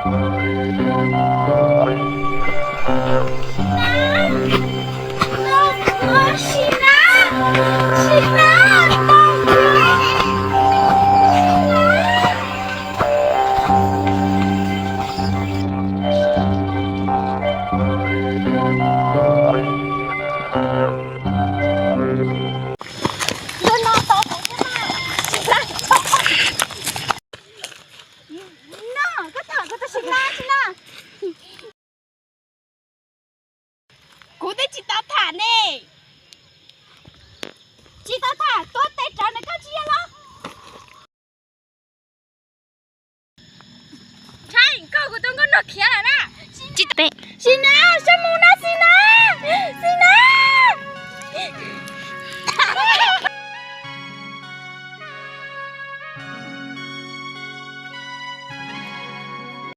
Ntuj no tau kuv thiab mas. Tsis tau. No, koj tham kuv tus tsis na, tsis na. Kuv twb tsis tau tham ne. Tsis tau tham,